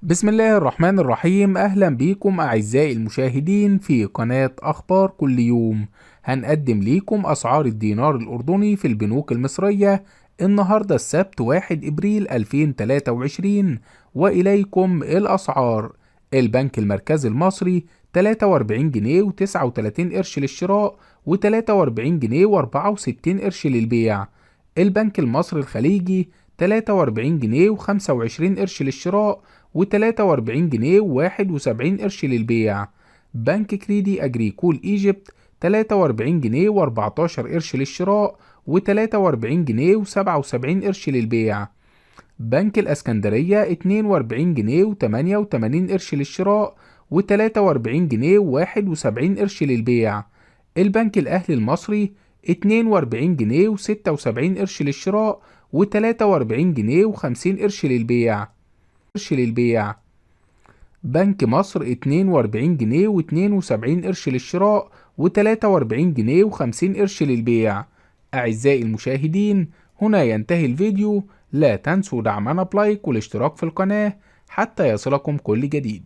بسم الله الرحمن الرحيم. أهلا بكم أعزائي المشاهدين في قناة أخبار كل يوم. هنقدم ليكم أسعار الدينار الأردني في البنوك المصرية النهاردة السبت 1 إبريل 2023، وإليكم الأسعار. البنك المركزي المصري 43 جنيه و39 قرش للشراء، و43 جنيه و64 قرش للبيع. البنك المصري الخليجي 43 جنيه و25 قرش للشراء، و43 جنيه و71 قرش للبيع. بنك كريدي أجريكول إيجيبت 43 جنيه و14 قرش للشراء، و43 جنيه و77 قرش للبيع. بنك الأسكندرية 42 جنيه و88 قرش للشراء، و43 جنيه و71 قرش للبيع. البنك الأهلي المصري 42 جنيه و76 قرش للشراء، و43 جنيه و50 قرش للبيع. بنك مصر 42 جنيه و72 قرش للشراء، و43 جنيه و50 قرش للبيع. أعزائي المشاهدين، هنا ينتهي الفيديو. لا تنسوا دعمنا ب like والاشتراك في القناة حتى يصلكم كل جديد.